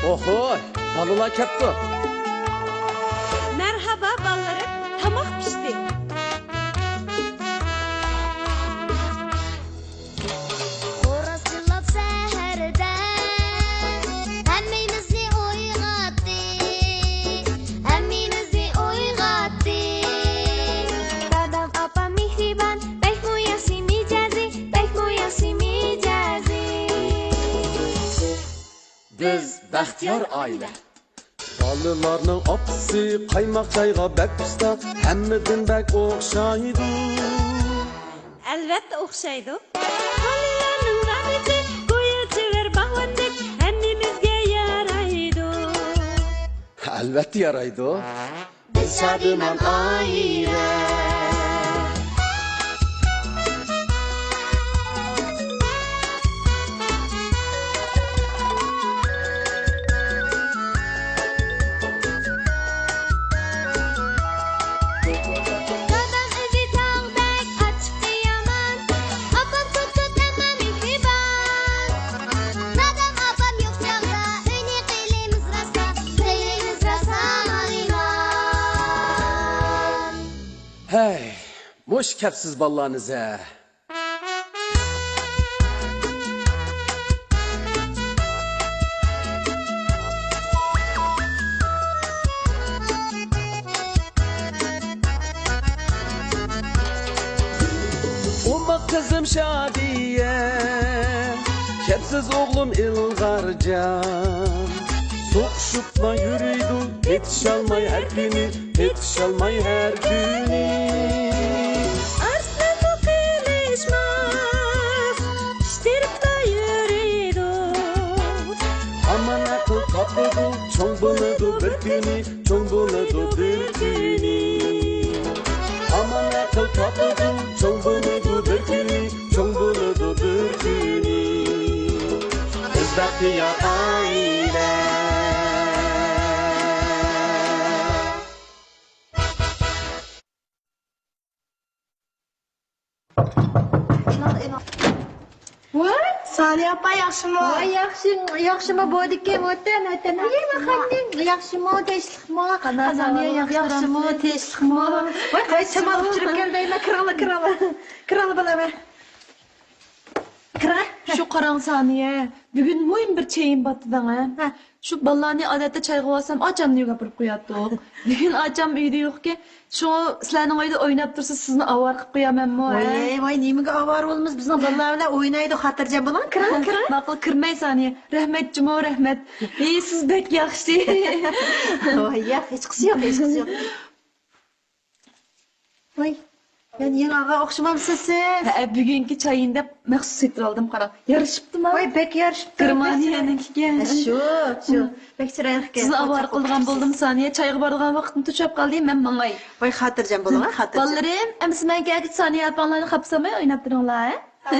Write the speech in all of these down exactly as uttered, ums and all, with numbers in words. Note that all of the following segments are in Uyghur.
ئوھوي، بالىلار كەپتۇ. مەرھابا بالىلىرىم، تاماق پىشتى. خوراز چىللاپ سەھەردە ھەممىمىزنى ئويغاتتى، ھەممىمىزنى ئويغاتتى. دادام، ئاپام مېھرىبان، بەكمۇ ياخشى مىجەزى، بەكمۇ ياخشى مىجەزى. بىز بەختىيار ئائىلە. بالىلارنىڭ ئاپىسى قايماق چايغا بەك ئۇستا، ھەممىدىن بەك ئوخشايدۇ. ئەلۋەتتە ئوخشايدۇ. بالىلارنىڭ رەھمىتى گويا چېۋەر باغۋەندەك ھەممىمىزگە يارايدۇ. ئەلۋەتتە يارايدۇ. بىز شادىمان ئائىلە. دادام ئۆزى تاغدەك ئاچچىقى يامان، ئاپام چوت-چوت ئەمما مېھرىبان. دادام، ئاپام يوق چاغدا ئۆينى قىلىمىز راسا، قىلىمىز راسا مالىمان. ھەي، مۇشۇ كەپسىز بالىلارنى زە. ئوماق قىزىم شادىيە، كەپسىز ئوغلۇم ئىلغارجان. سوقۇشۇپلا يۈرىدۇ، پېتىشالماي ھەر كۈنى، پېتىشالماي ھەر كۈنى. ئارسلانمۇ قىلىشماس، پىشتىرىپلا يۈرىدۇ. ھامان ئەقىل تاپىدۇ، چوڭ بولىدۇ بىر كۈنى، چوڭ بولىدۇ بىر كۈنى. ھامان ئەقىل تاپىدۇ، چوڭ بولىدۇ بىر كۈنى، چوڭ بولىدۇ بىر كۈنى. بىز بەختىيار ئائىلە. ۋاي، سانىيە ئاپا ياخشىمۇ؟ ۋاي، ياخشى، ياخشىمۇ بولدىكى، ۋەتەن، ۋەتەن. ئەي، ماخاننىڭ ياخشىمۇ، تىنچلىقمۇ؟ قانداق سانىيە، ياخشىمۇ، تىنچلىقمۇ؟ ۋاي، قايسى شامال ئۇچۇرۇپ كەلدى، مانا كىرىڭلار، كىرىڭلار. كىرىڭلار، بالام. كىرىڭە. شۇ قاراڭ سانىيە، بۈگۈن مۇھىم بىر چېيىم بار دېدىڭ ھە؟ ھە. شۇ بالىلارنى ئادەتتە چايغا بارسام ئاچامنى ئۆيگە ئاپىرىپ قوياتتۇق. بۈگۈن ئاچام ئۆيدە يوقكەن، شۇڭا سىلەرنىڭ ئۆيدە ئويناپ تۇرسا سىزنى ئاۋارە قىلىپ قويامەنمۇ ھە؟ ۋاي، ۋاي، نېمىگە ئاۋارە بولىمىز؟ بىزنىڭ بالىلار بىلەن ئوينايدۇ، خاتىرجەم بولۇڭ، كىرىڭ، كىرىڭ. ماقۇل، كىرمەي سانىيە. رەھمەت جۇمۇ، رەھمەت. ھېي، سىز بەك ياخشى. ۋاي، ياق، ھېچقىسى يوق، ھېچقىسى يوق. ۋاي، يەنە يېڭى ئالغان ئوخشىمامسىز سىز؟ ھە، بۈگۈنكى چايىنى دەپ مەخسۇس سېتىۋالدىم، قاراڭ. يارىشىپتىمۇ؟ ۋاي، بەك يارىشىپتۇ. گېرمانىيەنىڭكىكەن. ھە، شۇ، شۇ. بەك چىرايلىق ئىكەن. سىزنى ئاۋارە قىلىدىغان بولدۇم، سانىيە. چايغا بارىدىغان ۋاقىتنى توشۇپ قالدى، مەن ماڭاي. ۋاي، خاتىرجەم بولۇڭ، ھە، خاتىرجەم. بالىلىرىم، ئەمىسە مەن كەلگۈچە سانىيە ئاپاڭلارنى خاپا سالماي ئويناپ تۇرۇڭلار، ھە؟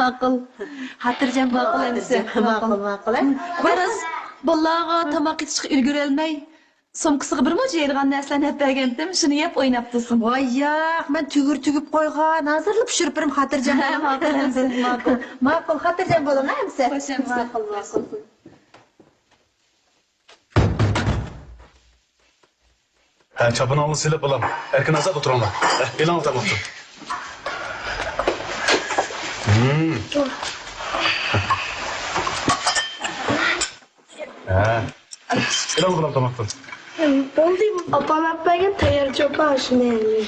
ماقۇل. خاتىرجەم بولۇڭ، ماقۇل ئەمىسە، ماقۇل، ماقۇل. ماقۇل، ھە. راست، بالىلارغا تاماق ئېتىشقا ئۈلگۈرەلمەي، سومكىسىغا بىر مۇنچە يەيدىغان نەرسىلەرنى ئەپ بەرگەنتىم، شۇنى يەپ ئويناپ تۇرسۇن. ۋاي ياق، مەن تۈگۈر تۈگۈپ قويغان، ھازىرلا پىشۇرۇپ بېرىمەن، خاتىرجەم بولۇڭ. ماقۇل ئەمىسە، ماقۇل. ماقۇل، خاتىرجەم بولۇڭ ھە ئەمىسە. خوش ئەمىسە. ماقۇل، ماقۇل. ھە، چاپىنىڭلارنى سېلىپ بالام، ئەركىن ئازاد ئولتۇرۇڭلار. ھە، ئېلىڭلار تاماقتىن. مم. ھە. ئېلىڭ بالام تاماقتىن. بولدى، ئاپام ئەپ بەرگەن تەييار چوپ بار، شۇنى يەيمەن.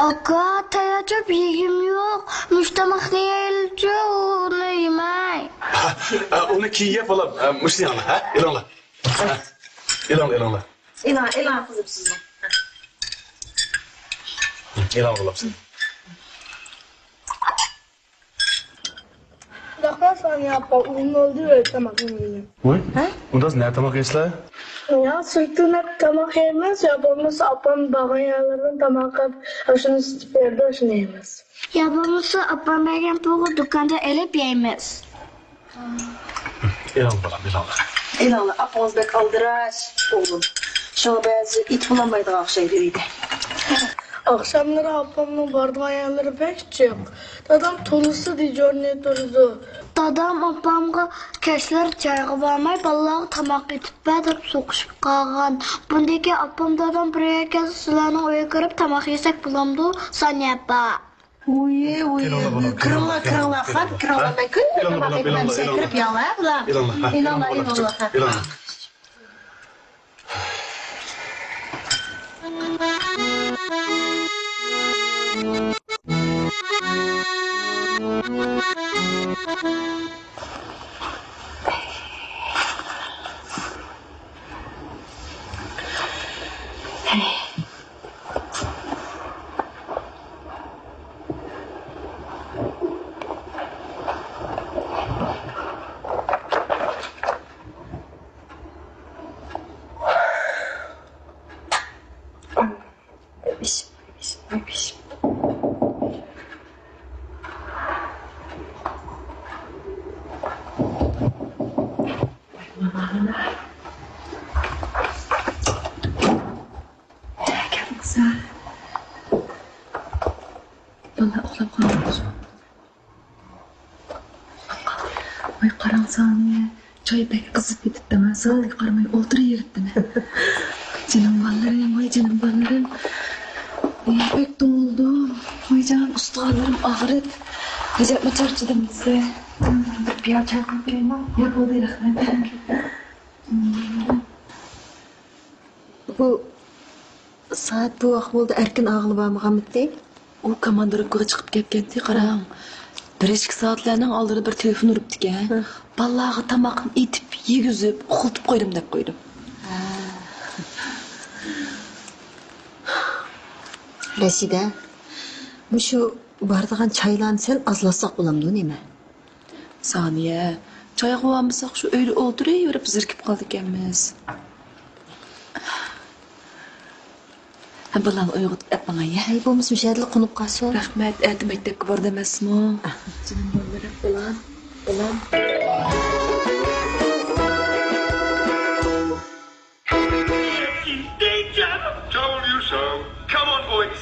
ئاكا، تەييار چوپ يېگۈم يوق. مۇشۇ تاماقنى يەيلىچۇ، ئۇنى يېمەي. ھە، ئۇنى كېيىن يە بالام. ھە، مۇشۇنى يەڭلار، ھە؟ ئېلىڭلار. ھە. ئېلىڭلار، ئېلىڭلار. ئېلىڭ، ئېلىڭ قىزىم سىزنى. ئېلىڭ بالام سىز. قانداق قىلىسىز يا ئاپا، ئۇزۇن بولدى تاماق يېمىگىلى. ۋاي، ھە؟ ئۇنداز نە تاماق يەيسىلەر؟ يا سۈرتۈنۈپ تاماق يەيمىز، يا بولمىسا ئاپام بارغان يەرلەردىن تاماق ئېلىپ، ئاشۇنى سېتىپ بېرىدۇ، ئاشۇنى يەيمىز. يا بولمىسا ئاپام بەرگەن پۇلغا دۇكاندا ئېلىپ يەيمىز. ئېلىڭ بالام، ئېلىڭلار. ئېلىڭلار، ئاپىڭىز بەك ئالدىراش ئوغلۇم. شۇڭا بەزىدە ئېيتىپ بولالمايدىغان ئوخشايدۇ ئۆيدە. ئاخشاملىرى ئاپامنىڭ بارىدىغان يەرلىرى بەك جىق. دادام تولىسى دېجورنىي تۇرىدۇ. دادام ئاپامغا كەچلەر چايغا بارماي، بالىلارغا تاماق ئېتىپ بەر دەپ سوقۇشۇپ قالغان. بۇندىن كېيىن ئاپام، دادام بىر يەرگە كەلسە، سىلەرنىڭ ئۆيگە كىرىپ تاماق يېسەك بولامدۇ، سانىيە ئاپا؟ ۋۇي، ۋۇي، كىرىڭلار، بالام، كىرىڭلار، كىرىڭلار، كىرىڭلار، خان، كىرىڭلار، مەن كۈندە كىرىڭلار، تاماق بالام، ئېتىمەن، سىلەر كىرىپ يەڭلار، بالام. ئېلىڭلار، ھە، ئېلىڭلار، ئېلىڭلار، ئېلىڭلار، بالام، ئېلىڭلار. كەلدىڭىز ھە؟ بالىلار ئۇخلاپ قالمىدى. ۋاي، قاراڭ سانىيە، چاي بەك قىزىپ كېتىپتۇ. مەن سائەتكە قارىماي ئولتۇرۇۋېرىپتىمەن. جېنىم بالىلىرىم، ۋاي جېنىم بالىلىرىم. ۋاي، بەك توڭلىدىم. ۋاي جان، ئۇستىخانلىرىم ئاغرىپ. ئەجەبمۇ چارچىدىم سىزگە. بىر پىيالە چاي قۇيۇپ بېرەيمۇ؟ ياق، بولدى، رەھمەت. بۇ سائەت بۇ ئەھۋالدا ئەركىن ئاغىلا بارمىغانمىتى؟ ئۇ كوماندىروپكىغا چىقىپ كەتكەنتى، قاراڭ. بىر ئىككى سائەتلەرنىڭ ئالدىدا بىر تېلېفون ئۇرۇپتىكەن. ھە. بالىلارغا تاماقنى ئېتىپ، يېگۈزۈپ، ئۇخلىتىپ قويدۇم دەپ قويدۇم. رەشىدە، مۇشۇ بارىدىغان چايلارنى سەل ئازلاتساق بولامدۇ نېمە؟ سانىيە، چايغا بارمىساق شۇ ئۆيدە ئولتۇرۇۋېرىپ زېرىكىپ قالىدىكەنمىز. ھە، بالىلارنى ئويغىتىپ ئەپ ماڭاي، ھە؟ ھەي، بولمىسا مۇشۇ يەردىلا قونۇپ قالسۇن. رەھمەت، ئەتە مەكتەپكە بارىدۇ ئەمەسمۇ؟ جېنىم بالىلىرىم، بالام، بالام. Danger! Told you so. Come on, boys.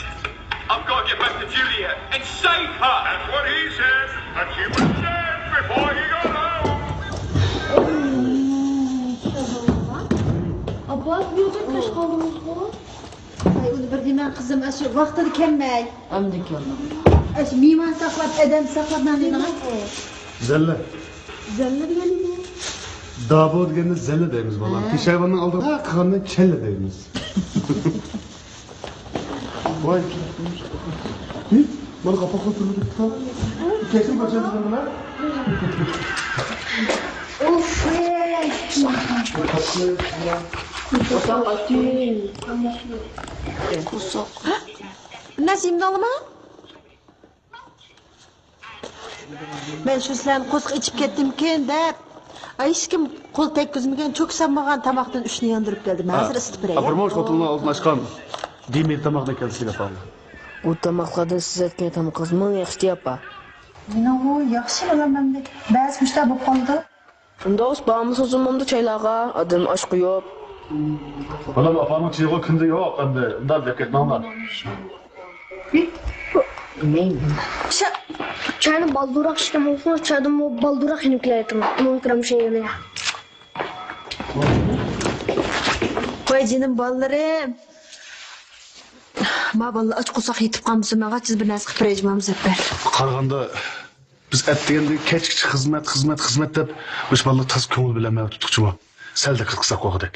I've got to get back to Juliet and save her. That's what he says, and she was dead before he got home. ئاپا، نېمە كەچ قالدىڭىزغۇ؟ ۋاي، ئۇنى بىر دېمەڭ، قىزىم، ئاشۇ ۋاقتىدا كەلمەي. ئەمدى كەلدىم. ئاشۇ مېھمان ساقلاپ، ئادەم ساقلاپ، نېمە دېدىڭىز؟ زەللە. زەللە دېگەن نېمە؟ دابۇ دېگەننى زەللە دەيمىز، بالام. ھە. پېشايۋاننىڭ ئالدىغا قىلغاننى چەللە دەيمىز. ۋاي. ھى، مانا قاپاقلاپ تۇرۇۋېتىپتۇ. كەچۈرۈم، كەچۈرۈم، بىلەن. ئۇف، ۋەي. قورساق ئاچتى. قورساق. نەسىمدە ئالىمەن. مەن شۇ سىلەرنى قورساق ئېچىپ كەتتىمكىن دەپ، ھېچكىم قول تەگكۈزمىگەن، چوكا سالمىغان تاماقتىن ئۈچنى ياندۇرۇپ كەلدىم. ھازىر ئىسىتىپ بېرەي. ئاپىرىم، خوتۇننىڭ ئالدىن ئاچقان دېمىر تاماقنى كەلسىلىك ئاپا. ئۇ تاماقلاردىن سىز ئەتكەن تامىقىڭىز مىڭ ياخشى، ئاپا. مېنىڭمۇ ياخشى بالام ئەمدى. بەزى مۇشۇنداق بولۇپ قالىدۇ. ئۇنداق بولسا بارمىسا ئۇزۇنمامدۇ چايلارغا؟ ئادەم ئاچ قويۇپ. بالام، ئاپامنىڭ چېيىغۇ كۈندە يوق ئەمدى. ئۇنداق دەپ كەتمەڭلار. شا-، چاينى بالدۇرراق ئىچكەن بولسىڭىز، چايدىنمۇ بالدۇرراق يېنىپ كېلەتتىم. ئون گرام شېكەرنى. ۋاي جېنىم بالىلىرىم. ما بالىلار ئاچ قورساق يېتىپ قالمىسۇن، ماڭا بىر نەرسە قىلىپ بېرەيچۇ، مامزەپپەر. قارىغاندا بىز ئەتىگەندىن كەچكىچە خىزمەت، خىزمەت، خىزمەت دەپ، مۇشۇ بالىلار تازا كۆڭۈل بۆلەلمەيۋاتىدۇ جۇمۇ. سەل دىققەت قىلساق بولغۇدەك.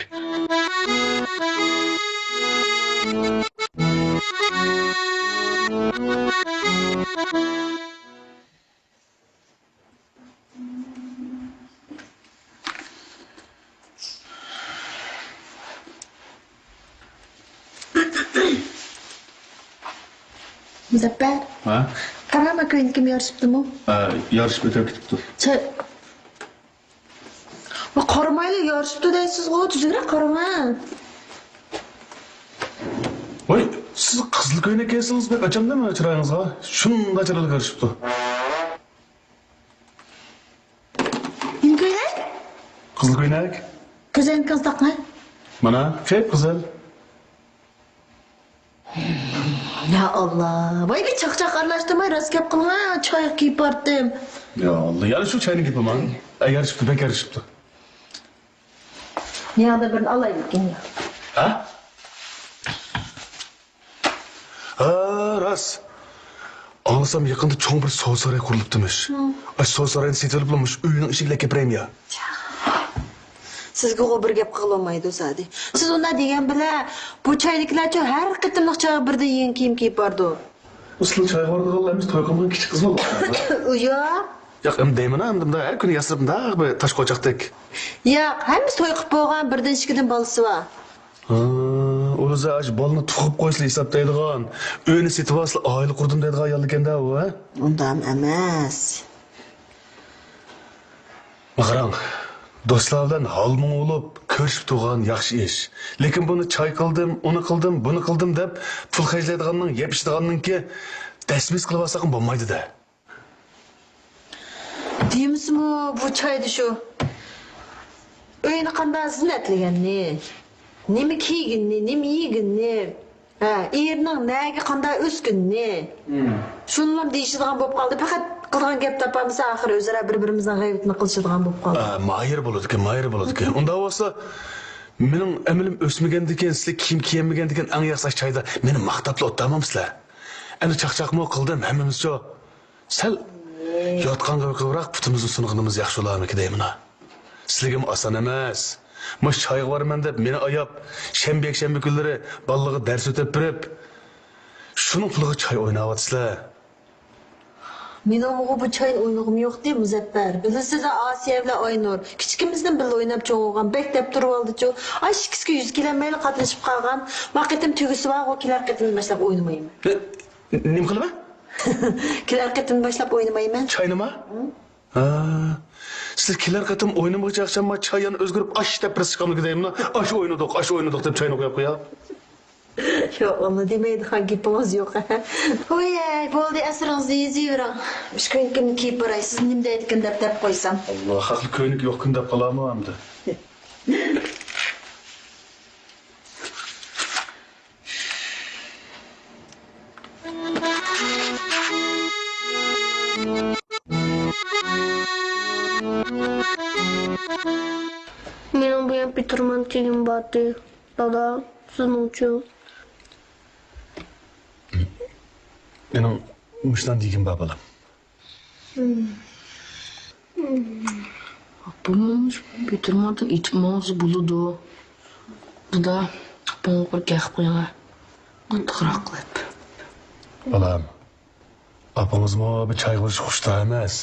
مۇزەپپەر. ھە؟ قاراڭا، كۆينىكىم يارىشىپتىمۇ؟ ھە، يارىشىپ ئۆتۈپ كېتىپتۇ. چە-، ۋە قارىمايلا يارىشىپتۇ دەيسىزغۇ، تۈزۈكرەك قاراڭا. ۋاي، سىز قىزىل كۆينەك كىيسىڭىز بەك ئاچامدىمۇ چىرايىڭىزغا؟ شۇنداق چىرايلىق يارىشىپتۇ. نېمە كۆينەك؟ قىزىل كۆينەك. كۆزەينىكىڭىز تاقاي. مانا، قىپقىزىل. يا ئاللا، ۋاي بىر چاقچاق ئارىلاشتۇرماي راست گەپ قىلغىن، چايغا كېلىپ بارتتىم. يا ئاللا، يەنە شۇ چاينى گېپىما؟ ئە، يارىشىپتۇ، بەك يارىشىپتۇ. ياڭدا بىرنى ئالايمىكىن يا؟ ھە؟ ھە، راست. ئاڭلىسام يېقىندا چوڭ بىر سودا سارىيى قۇرۇلۇپتىمىش. ئاشۇ سودا سارىيىنى سېتىۋېلىپلا مۇشۇ ئۆينىڭ ئىشىكىگە ئەكېلىپ بېرەيمۇ يا؟ سىزگىغۇ بىر گەپ قىلغىلى بولمايدۇ زادى. سىز ئۇنداق دېگەن بىلەن بۇ چايدىكىلەرچۇ ھەر قېتىملىق چايغا بىردىن يېڭى كىيىم كىيىپ بارىدۇ. ئۇ سىلەر چايغا بارىدىغانلار ئەمىسە توي قىلمىغان كىچىك قىزلار؟ ئۇ يا. ياق، ئەمدى دەيمەن، ئەمدى مۇنداق ھەر كۈنى ياسىرىپ مۇنداق بىر تاش قوچاقتەك. ياق، ھەممىسى توي قىلىپ بولغان، بىردىن ئىككىدىن بالىسى بار. ھا، ئۇلىزا ئاشۇ بالىنى تۇغۇپ قويسىلا ھېسابلايدىغان، ئۆينى سېتىۋالسىلا ئائىلە قۇردۇم دەيدىغان ياللىكەندە ئۇ، ھە؟ ئۇنداق ئەمەس. قاراڭ، دوستلار بىلەن ھالمۇڭ بولۇپ كۆرۈشۈپ تۇرغان ياخشى ئىش. لېكىن بۇنى چاي قىلدىم، ئۇنى قىلدىم، بۇنى قىلدىم دەپ پۇل خەجلەيدىغاننىڭ، يەپ ئىچىدىغاننىڭكى دەسمىز قىلىۋالساقمۇ بولمايدۇ-دە. دېمىسىمۇ بۇ چايدا شۇ ئۆينى قانداق زىننەتلىگەننى، نېمە كىيگىنىنى، نېمە يېگىنىنى، ھە، ئېرىنىڭ نەگە قانداق ئۆسكىنىنى، شۇنىلام دېيىشىدىغان بولۇپ قالدى. پەقەت قىلىدىغان گەپ تاپالمىسا، ئاخىرى ئۆزئارا بىر-بىرىمىزنىڭ غەيۋىتىنى قىلىشىدىغان بولۇپ قالدى. ئا، ماھىر بولىدىكەن، ماھىر بولىدىكەن. ئۇنداق بولسا، مېنىڭ ئەمىلىم ئۆسمىگەندىكىن، سىلەر كىيىم كىيەلمىگەندىكىن، ئەڭ ياخشى چايدا مېنى ماختاپلا ئولتۇرمامسىلەر؟ ئەمدى چاقچاقمۇ قىلدىم، ھەممىمىزچۇ. سەل ياتقانغا بېقىۋراق پۇتىمىزنى سۇنغىنىمىز ياخشى بولارمىكىن دەيمىنا. سىلىگىمۇ ئاسان ئەمەس. مۇشۇ چايغا بارىمەن دەپ مېنى ئاياپ، شەنبە، يەكشەنبە كۈنلىرى بالىلارغا دەرس ئۆتەپ بېرىپ، شۇنىڭ پۇلىغا چاي ئويناۋاتىسىلەر. مېنىڭمۇ بۇ چاينى ئوينىغۇم يوقتى، مۇزەپپەر. بىلىسىز-دە، ئاسىيە بىلەن ئاينۇر. كىچىكىمىزدىن بىللە ئويناپ چوڭ بولغان، بەك دەپ تۇرۇۋالدىچۇ. ئاش ئىككىسىگە يۈز كېلەلمەيلا قاتنىشىپ قالغان. ما قېتىم تۈگىسىۋالغۇ، كېلەر قېتىمدىن باشلاپ ئوينىمايمەن. نېمە قىلىمەن؟ كېلەر قېتىمدىن باشلاپ ئوينىمايمەن. چاينىما؟ ھە. سىز كېلەر قېتىم ئوينىمىغۇچە ئاخشام ما چاي يەنە ئۆزگىرىپ ئاش دەپ بىر چىقامدۇ دەيمىنا. ئاش ئوينىدۇق، ئاش ئوينىدۇق دەپ چاينى قويۇپ قويا. ياق، ئۇنى دېمەيدىغان گېپىڭىز يوق. ۋوي، بولدى، ئەسىرىڭىزنى يېزىۋېرىڭ. مۇشۇ كۈنكىمنى كىيىپ باراي، سىز نېمە دەيدىكىن دەپ، دەپ قويسام. ئاللا، خەقلىك كۆينىكى يوق كۈن دەپ قالامۇ ئەمدى؟ مېنىڭ بۇيان پېتىرمان كىيىم بارتى. دادا، سىزنىڭچۇ؟ مېنىڭ مۇشۇنداق دېگىنىم بار، بالام. بۇمۇ مۇشۇ پېتىرماندىن ئېتىپ ماڭسا بولىدۇ. دادا، ئاپاڭغا بىر گەپ قىلىڭە. قاتتىقراق قىلىپ. بالام، ئاپىڭىزمۇ بىر چايغا بېرىشقا خۇشتار ئەمەس.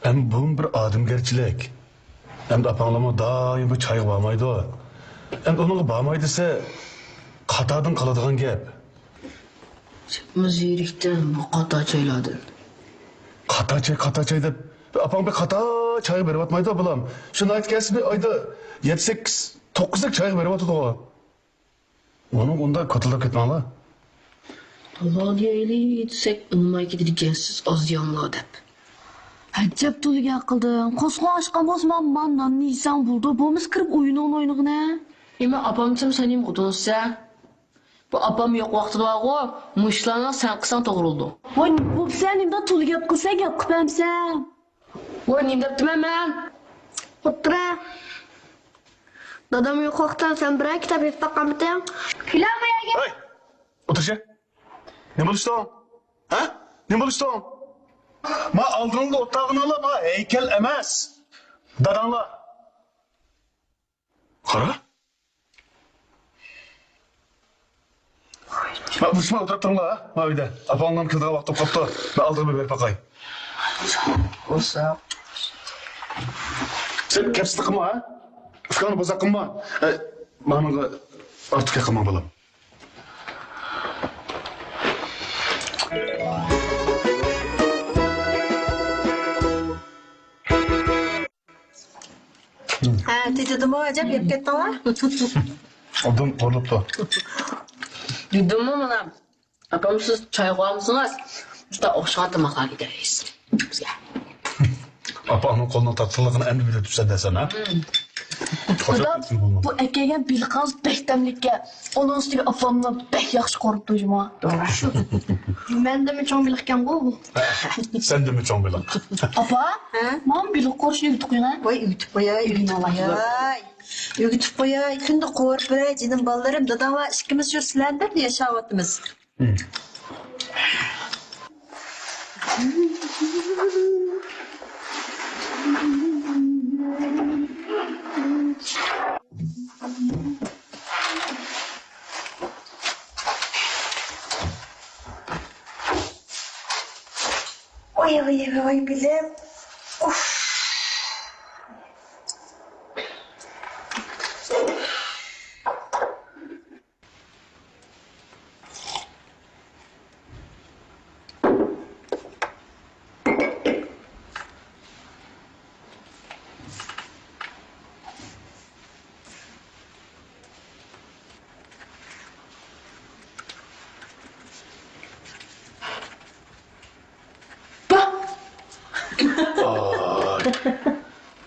ئەمدى بۇمۇ بىر ئادەمگەرچىلىك. ئەمدى ئاپاڭلارمۇ دائىم بىر چايغا بارمايدۇ. ئەمدى ئۇنىڭغا بارماي دېسە، قاتاردىن قالىدىغان گەپ. سەنمۇ زېرىكتىڭ بۇ قاتار چايلاردىن. قاتار چاي، قاتار چاي دەپ، ئاپاڭ بىر قاتار چايغا بېرىۋاتمايدۇ، بالام. شۇ ناھايىتى كەلسە بىر ئايدا يەتتە، سەككىز، توققۇزدەك چايغا بېرىۋاتىدىغۇ. ئۇنىڭ ئۇنداق كوتۇلداپ كەتمەڭلار. ئاللا دېيەيلى دېسەك، ئۇنىماي كېتىدىكەنسىز، ئاز يەڭلار دەپ. ئەجەب تولا گەپ قىلدىڭ. قورسىقىڭ ئاچقان بولسا، مانا، مانا ناننى يېسەڭ بولىدۇ. بولمىسا كىرىپ ئويۇنۇڭنى ئوينىغىنە. ئېمە ئاپامچىم سەن نېمە ئۇدۇنسە؟ بۇ ئاپام يوق ۋاقتىدا بارغۇ، مۇشۇلارنى سەن قىلساڭ توغرا بولىدۇ. ۋاي، بوپسەن، ئېمدا تولا گەپ قىلسا، گەپ قىلىپ بەرمىسەن. ۋاي، نېمە دەپتىمەن مەن؟ ئولتۇرە. دادام يوق ۋاقىتتا سەن بىرەر كىتاب يېزىپ باققانمىتىڭ؟ كېلە بۇ يەرگە. ھەي! ئولتۇرچى. نېمە بولۇشتۇڭ؟ ھە؟ نېمە بولۇشتۇڭ؟ ما ئالدىڭدا ئولتۇرغىنىڭلار ما ھەيكەل ئەمەس. داداڭلار. قارا. ما، بۇ سىلەر ئولتۇرۇپ تۇرۇڭلار، ھە؟ ما ئۆيدە. ئاپاڭلار كىرىدىغان ۋاقىت بولۇپ قاپتۇ. مەن ئالدىغا بېرىپ باقاي. بولسا. سەن كەپسىزلىك قىلما، ھە؟ ئۇكاڭنى بوزەك قىلما. ئە، مانىڭغا ئارتۇق گەپ قىلماڭ، بالام. ھە، تېتىدىمۇ ئەجەب يەپ كەتتىڭلار؟ ئوبدان قورۇلۇپتۇ. دېدىممۇ مانا، ئاپام سىز چايغا بارمىسىڭىز، شۇنداق ئوخشىغان تاماقلار كېتەرسىز بىزگە. ئاپاڭنىڭ قولىنىڭ تاتلىقلىقىنى ئەمدى بىلىۋېتىپسەن دە سەن، ھە؟ دادا، بۇ ئەكەلگەن بېلىقىڭىز بەك تەملىككەن. ئۇنىڭ ئۈستىگە ئاپاممۇ بەك ياخشى قورۇپتۇ جۇما. مەندىنمۇ چوڭ بېلىقكەنغۇ بۇ. سەندىنمۇ چوڭ بېلىق. ئاپا، ھە؟ ماڭا بېلىق قورۇشنى ئۆگىتىپ قويۇڭ. ۋاي، ئۆگىتىپ قوياي، ئۆگىنىۋالاي. ئۆگىتىپ قوياي، كۈندە قورۇپ بېرەي، جېنىم بالىلىرىم. داداڭلار ئىككىمىز شۇ سىلەرنى دەپ ياشاۋاتىمىز. ۋاي، ۋاي، ۋاي، بىلىم. ئۇف.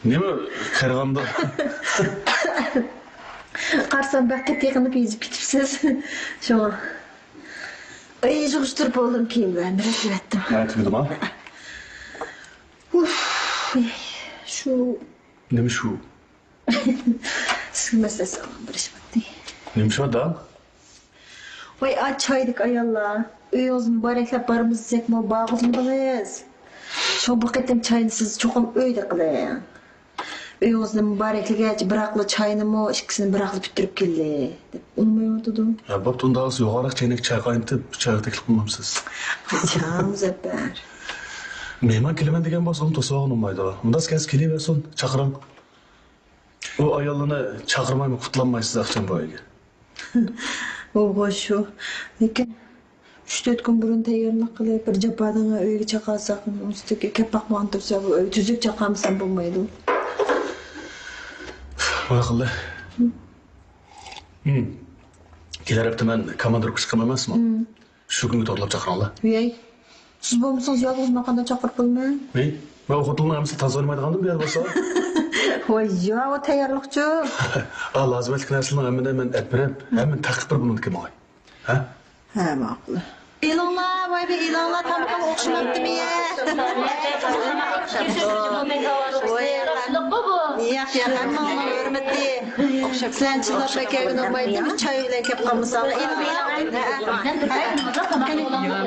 نېمە قېرىغاندا؟ قارىسام، بەك قېتىقىنىپ يېزىپ كېتىپسىز. شۇڭا. ئەي، يىغىشتۇرۇپ بولدۇم كىيىملەرنى، بىر ئېتىۋەتتىم. ھە، تۈگىدىما؟ ئۇف، شۇ. نېمە شۇ؟ سىزگە مەسىلە سالغان بىر ئىش بار. نېمە ئىش بار داڭ؟ ۋاي، ئا، چايدىكى ئاياللار، ئۆيىڭىزنى مۇبارەكلەپ بارىمىز دېسەكمۇ بارغۇزمىدىڭىز. شۇڭا بۇ قېتىم چاينى سىز چوقۇم ئۆيدە قىلىڭ. ئۆيىڭىزنى مۇبارەكلىگەچ، بىراقلا چاينىمۇ ئىككىسىنى بىراقلا پۈتتۈرۈپ كېلەي، دەپ ئۇنىمايۋاتىدۇ. ھە، بوپتۇ، ئۇنداقسا يوغانراق چەينەك چاي قاينىتىپ، چايغا تەكلىپ قىلمامسىز؟ قاچان، مۇزەپپەر؟ مېھمان كېلىمەن دېگەن بولسا، ئۇنى توسۇۋالغىلى بولمايدۇ. ئۇنداقسا كەلسە كېلىۋەرسۇن، چاقىرىڭ. ئۇ ئاياللارنى چاقىرمايمۇ قۇتۇلالمايسىز ئاخشام بۇ ئۆيگە. ئۇغۇ شۇ. لېكىن ئۈچ تۆت كۈن بۇرۇن تەييارلىق قىلىپ، بىر جاپادىن ئۆيگە چاقىرساق، ئۇنىڭ ئۈستىگە كەپ باقمىغان تۇرسا، بۇ ئۆي تۈزۈك چاقىرمىسام بولمايدۇ. ماقۇل. ھىم. كېلەر ھەپتە مەن كوماندىروپكىغا چىقىمەن ئەمەسمۇ؟ شۇ كۈنگە توغرىلاپ چاقىرىڭلار. ۋىي، سىز بولمىسىڭىز يالغۇز مەن قانداق چاقىرىپ بولىمەن؟ ۋىي، مەن ئۇ خوتۇننىڭ ھەممىسى تازا ئوينىمايدىغاندىن بۇ يەردە بولسا. ۋاي، يا، ئۇ تەييارلىقچۇ. ئا، لازىمەتلىك نەرسىلەرنىڭ ھەممىنى مەن ئەپ بېرىپ، ھەممىنى تەقىپ بېرىپ بۇنىڭدىكى ماڭاي. ھە؟ ھە، ماقۇل. ئېلىڭلار، ۋاي، بىر ئېلىڭلار، تامىقىم ئوخشىماپتىمۇ يە؟ ۋاي، ياق، ياق، ھەممىڭلارنىڭ ھۆرمىتى. سىلەرنى چىللاپ بەك كەلگىنى بولمايدۇ، چاي بىلەن كەپ قالمىساڭلار. ياق، سىلەرنى چىللاپ بەك كەلگىنى بولمايدۇ. ياق، سىلەرنى چىللاپ بەك كەلگىنى بولمايدۇ.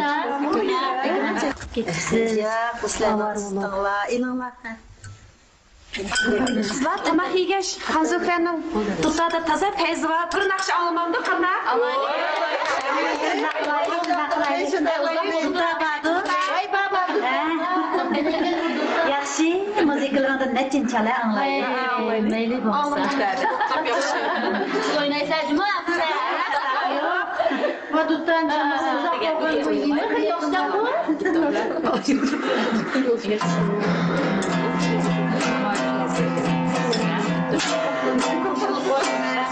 ئېلىڭلار. قىزلار، تاماق يېگەچ، خانزۇكەنىڭ دۇتاردا تازا پەيزى بار. بىر ناخشا ئاڭلىمامدۇ، قانداق؟ دۇتار باردۇ. ۋاي، بار، بار. ياخشى، مۇزىكىلىرىڭدىن نەچچىنچى چالە ئاڭلايلى. مەيلى بولسا. سىز ئوينايسىز جۇمۇ؟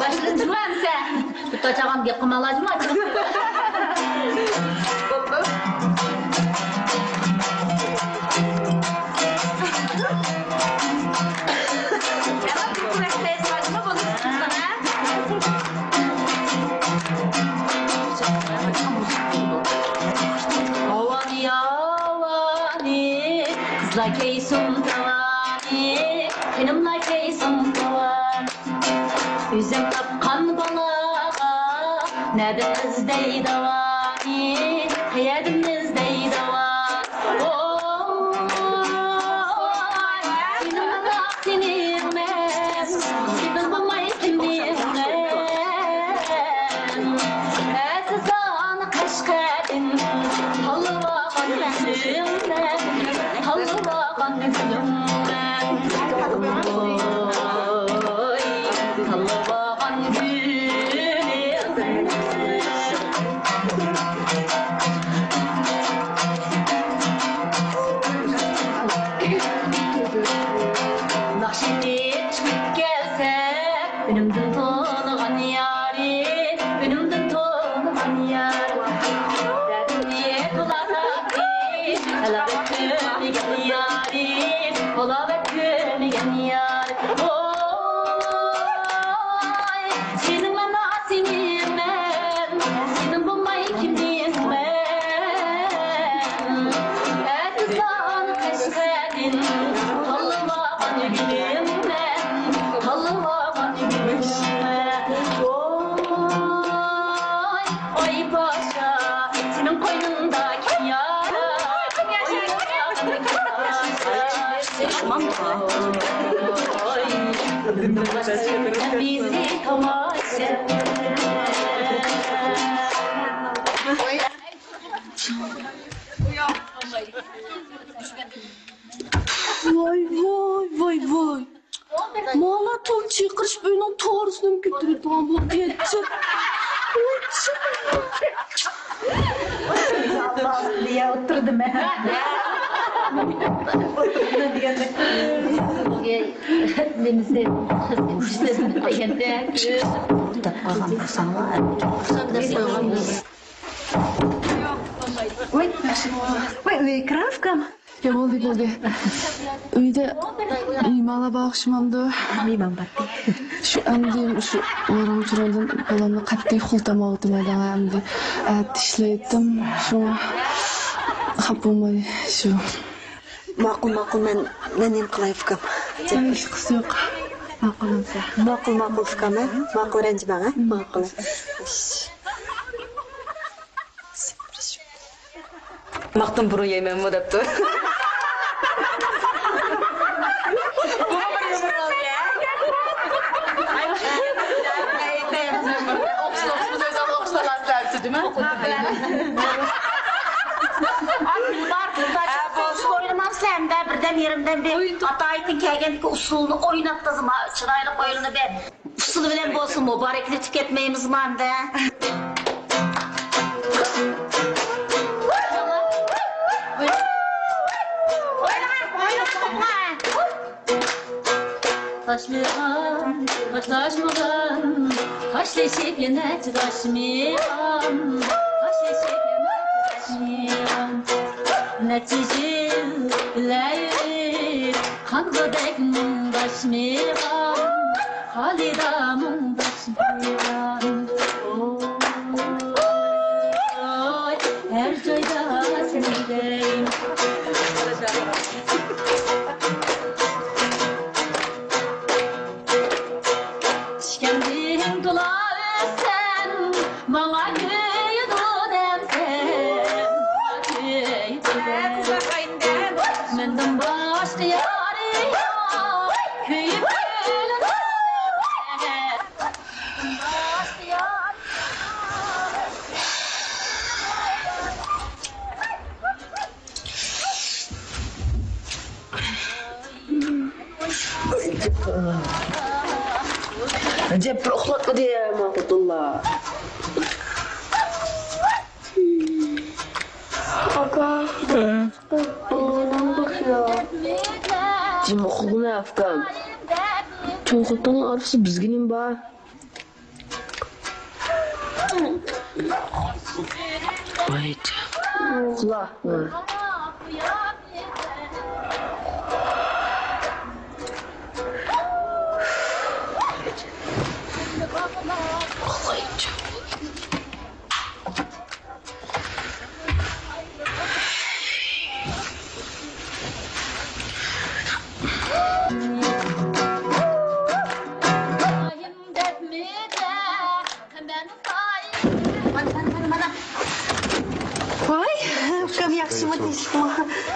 باشلىدىڭىزمۇ ئەمسە؟ دۇتار چالغان گەپ قىلماڭلار جۇمۇ. ھاۋانى، ھاۋانى، قىزلار كەيسۇن تاۋانى، خېنىملار كەيسۇن تاۋانى. ئۆزۈم تاپقان بالاغا نەدىن ئىزدەي داۋانى، قەيەردىن ئىزدەي داۋا؟ ۋوي، سېنىڭ بىلەن سېنىڭ مەن، سېنىڭ بولماي كىمنىڭ مەن؟ ئەزىزانە قەشقەردىن تاللىۋالغان گۈلۈم مەن، تاللىۋالغان گۈلۈم مەن. ۋوي، تاللىۋالغان گۈلۈم مەن. ناخشىنى چىقىپ كەلسە، ئۈنۈمدىن تونۇغان يارى، ئۈنۈمدىن تونۇغان يارى. دەردىمنى تولا تارتتى، ھالاۋەت كۆرمىگەن يارى، ھالاۋەت كۆرمىگەن يارى. ۋوي. ۋاي، ۋاي، ۋاي، ۋاي. مانا توم چىقىرىشىپ ئۆينىڭ تارىسىنى كۆتۈرۈۋېتىدىغان بولۇپ كەتتى. يا، ئولتۇردۇم مەن. ئولتۇردۇم دېگەندەك. نېمىسى، دېگەندەك. دەپ قالغان بولساڭلار. ۋاي، ۋاي، ۋاي، كىرىڭ ئۇكام. يا، بولدى، بولدى. ئۆيدە مېھمانلار بار ئوخشىمامدۇ؟ مېھمان بار. شۇ ئەمدى شۇ ۋاراڭ-چۇرۇڭدىن بالامنى قەتئىي خۇلتاماۋاتىمەن دەڭە ئەمدى. ئەتە ئىشلەيتتىم، شۇڭا خاپا بولماي شۇ. ماقۇل، ماقۇل، مەن، مەن نېمە قىلاي ئۇكام؟ ھېچقىسى يوق. ماقۇل بولسا. ماقۇل، ماقۇل ئۇكام، ھە؟ ماقۇل، رەنجىمەڭ، ھە؟ ماقۇل. تاماقتىن بۇرۇن يەيمەنمۇ دەپتۇ. بۇمۇ بىر يۇمۇر بولدى. ئوخشىماپسىز، ئوخشىماپسىز، ئوخشىماپسىز. ئوينىمامسىلەر ھەمدە بىردەم يېرىمدەم بىر ئاتايىتىن كەلگەندىكى ئۇسسۇلنى ئويناپ تازا چىرايلىق ئوينىنى بىر. ئۇسسۇل بىلەن بولسا مۇبارەكلىتىپ كەتمەيمىزمۇ ئەمدى؟ تاشلىغان، تاشلاشمىغان، تاشلىشىپ يەنە چىداشمىغان، تاشلىشىپ يەنە چىداشمىغان. نەچچە يىل بىلەن يۈرۈپ، قانغۇدەك مۇڭداشمىغان، خالىدا مۇڭداشمىغان. ئوي، ھەر جايدا سېنى دەيمەن. ئىشكەندىن تولا ئۆتسەم، ماڭا كۆيىدۇ دەمسەن، كۆيىدۇ دەم. مەندىن باشقا يارى يوق، كۆيۈپ كۈلىدۇ دەمسەن. ئەجەب بىر ئۇخلاتمىدى يا ماڭا خوتۇنلار. ئاكا. جىم ئۇخلىغىنە ئۇكام. چوڭ خوتۇننىڭ ئارىسىدا بىزگە نېمە بار؟ ۋاي، ئۇكام ياخشىمۇ، تىنچلىقمۇ؟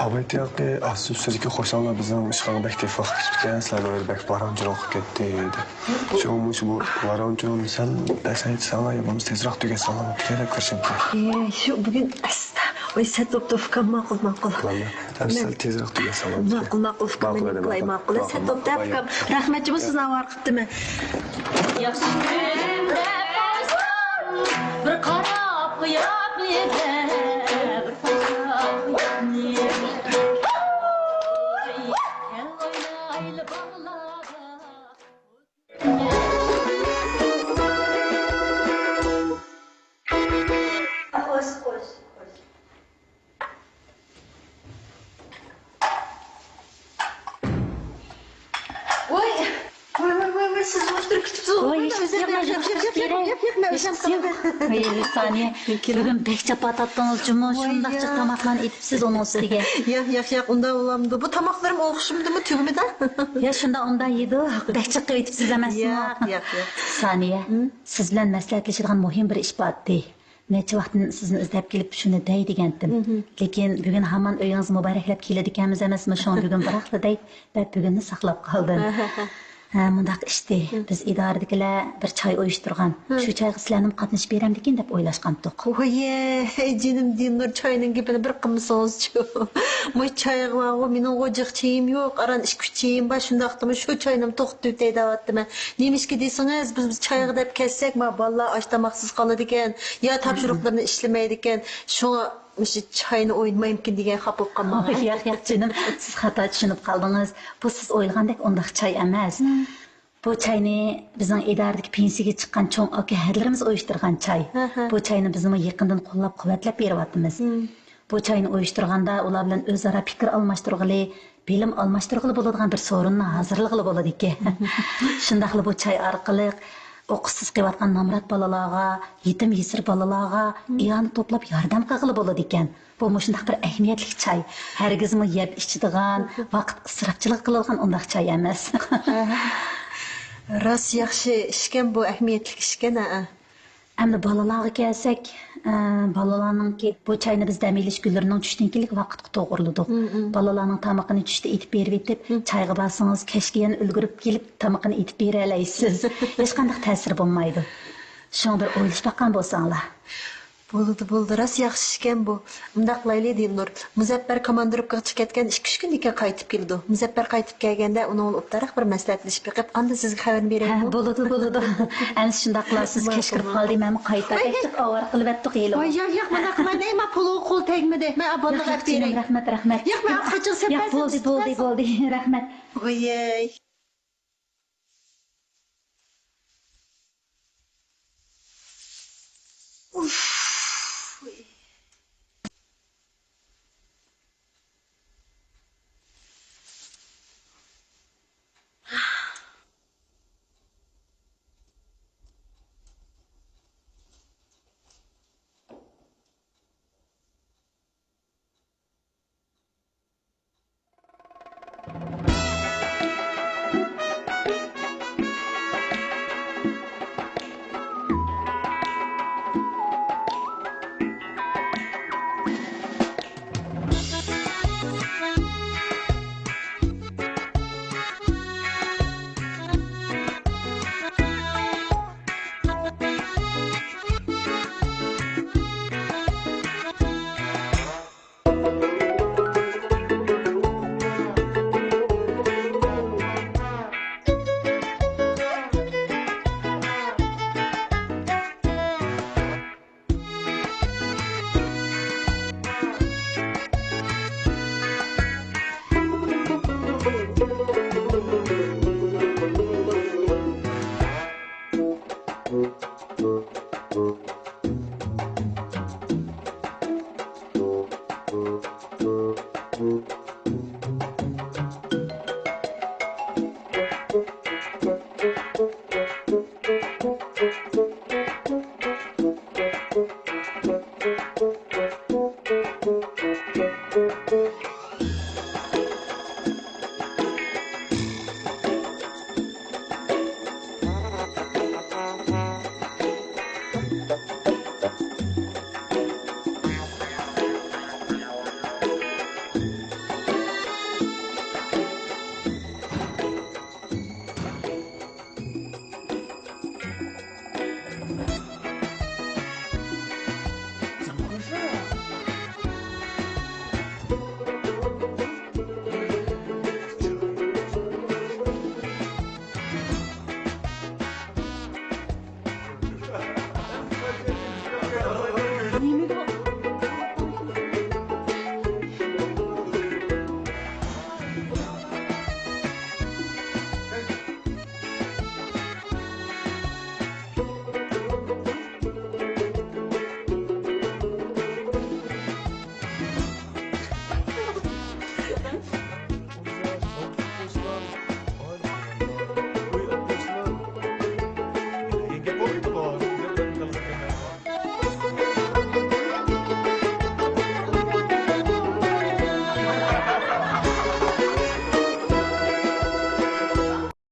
ئابايتى ياقى ئاستى ئۈستىدىكى قورشاۋلار بىزنىڭ ئىشخانىغا بەك تېلېفون قىلىپتىكەن، سىلەرگە بەك ۋاراڭ-چۇرۇڭ قىلىپ كەتتى دەپ. شۇڭا مۇشۇ بۇ ۋاراڭ-چۇرۇڭنى سەل بەسەيتسەڭلار يا بولمىسا تېزراق تۈگەتسەڭلار بولىدىكەن دەپ كىرىشىمكەن. ئەي، شۇ بۈگۈن ئەستا. ۋاي، سەت بوپتۇ ئۇكام، ماقۇل، ماقۇل. ھەم سەل تېزراق تۈگەتسەڭلار. ماقۇل، ماقۇل ئۇكام، مەن قىلاي، ماقۇل. سەت بوپتۇ ئۇكام. رەھمەت جۇمۇ، سىزنى ئاۋارە قىپتىمەن. ياخشى كۈندە قارىسام، بىر قاراپ قوياپ يېتە، بىر قوياپ قوياپ يېتە. كەل ئوينايلى باغلاردا. خوش، خوش، خوش. ۋاي، ۋاي، ۋاي، ۋاي، ۋاي، سىز ئولتۇرۇپ كېتىپسىز. ۋاي، ھېچ ئىش يوق، ياق، ياق، ياق، ياق، ياق، مەن ئۆزۈم قىلىمەن. ۋاي، سانىيە، بۈگۈن بەك جاپا تارتتىڭىزچۇمۇ، شۇنداق جىق تاماقلارنى ئېتىپسىز ئۇنىڭ ئۈستىگە. ياق، ياق، ياق، ئۇنداق بولامدۇ؟ بۇ تاماقلىرىم ئوخشىمىدىمۇ تۈگىمىدى؟ يا، شۇنداق ئۇنداق يېدۇق، بەك جىق قىلىۋېتىپسىز ئەمەسمۇ؟ ياق، ياق، ياق. سانىيە، سىز بىلەن مەسلىھەتلىشىدىغان مۇھىم بىر ئىش بار ئىدى. نەچچە ۋاقىتتىن سىزنى ئىزدەپ كېلىپ، شۇنى دەي دېگەنتىم. لېكىن بۈگۈن ھامان ئۆيىڭىزنى مۇبارەكلەپ كېلىدىكەنمىز ئەمەسمۇ، شۇڭا بۈگۈن بىراقلا دەي دەپ، بۈگۈننى ساقلاپ قالدىم. ھە، مۇنداق ئىشتى، بىز ئىدارىدىكىلەر بىر چاي ئۇيۇشتۇرغان. شۇ چايغا سىلەرنىمۇ قاتنىشىپ بېرەمدىكىن دەپ ئويلاشقانتۇق. ۋايەي، جېنىم دىلنۇر، چاينىڭ گېپىنى بىر قىلمىسىڭىزچۇ. مۇشۇ چايغا بارغۇ، مېنىڭغۇ جىق چېيىم يوق، ئاران ئىككى ئۈچ چېيىم بار، شۇنداقتىمۇ شۇ چاينىمۇ توختىتىۋېتەي دەۋاتتىمەن. نېمىشقا دېسىڭىز، بىز، بىز چايغا دەپ كەتسەك، ما بالىلار ئاچ تاماقسىز قالىدىكەن، يا تاپشۇرۇقلىرىنى ئىشلىمەيدىكەن. شۇڭا مۇشۇ چاينى ئوينىمايمىكىن دېگەن خاپا بولۇپ قالماڭ. ياق، ياق، جېنىم، سىز خاتا چۈشىنىپ قالدىڭىز. بۇ سىز ئويلىغاندەك ئۇنداق چاي ئەمەس. بۇ چاينى بىزنىڭ ئىدارىدىكى پېنسىيەگە چىققان چوڭ ئاكا ھەدىلىرىمىز ئۇيۇشتۇرغان چاي. بۇ چاينى بىزمۇ يېقىندىن قوللاپ-قۇۋۋەتلەپ بېرىۋاتىمىز. بۇ چاينى ئۇيۇشتۇرغاندا ئۇلار بىلەن ئۆزئارا پىكىر ئالماشتۇرغىلى، بىلىم ئالماشتۇرغىلى بولىدىغان بىر سورۇننى ھازىرلىغىلى بولىدىكەن. شۇنداقلا بۇ چاي ئارقىلىق ئوقۇشسىز قېلىۋاتقان نامرات بالىلارغا، يېتىم يېسىر بالىلارغا ئىئانە توپلاپ ياردەم قىلغىلى بولىدىكەن. بۇ مۇشۇنداق بىر ئەھمىيەتلىك چاي. ھەرگىزمۇ يەپ ئىچىدىغان، ۋاقىت ئىسراپچىلىقى قىلىدىغان ئۇنداق چاي ئەمەس. راست ياخشى ئىشكەن بۇ، ئەھمىيەتلىك ئىشكەن، ھە. ئەمدى بالىلارغا كەلسەك، ئە، بالىلارنىڭكى بۇ چاينى بىز دەم ئېلىش كۈنلىرىنىڭ چۈشتىن كېيىنكى ۋاقىتقا توغرىلىدۇق. بالىلارنىڭ تامىقىنى چۈشتە ئېتىپ بېرىۋېتىپ، چايغا بارسىڭىز، كەچكە يەنە ئۈلگۈرۈپ كېلىپ تامىقىنى ئېتىپ بېرەلەيسىز. ھېچقانداق تەسىرى بولمايدۇ. شۇڭا بىر ئويلىشىپ باققان بولساڭلار. بولىدۇ، بولىدۇ. راست ياخشى ئىشكەن بۇ. مۇنداق قىلايلى، دىلنۇر. مۇزەپپەر كوماندىروپكىغا چىقىپ كەتكەن ئىككى-ئۈچ كۈندىن كېيىن قايتىپ كېلىدۇ. مۇزەپپەر قايتىپ كەلگەندە ئۇنىڭ بىلەن ئوبدانراق بىر مەسلىھەتلىشىپ بېقىپ، ئاندىن سىزگە خەۋەرنى بېرەيمۇ؟ ھە، بولىدۇ، بولىدۇ. ئەمىسە شۇنداق قىلارسىز، كەچ كىرىپ قالدى، مەنمۇ قايتاي. ئاي، ئاي. ئاۋارە قىلىۋەتتۇق ھېلىۋاقىت. ۋاي، ياق، ياق، مۇنداق قىلمايلى، مانا پۇلغا قول تەگمىدى. مەن ئابوننىغا ئەپ بېرەي. رەھمەت، رەھمەت. ياق، مەن ئاخىرچىغا سەپ ياق، بولدى، بولدى، بولدى. رەھمەت. ۋاي.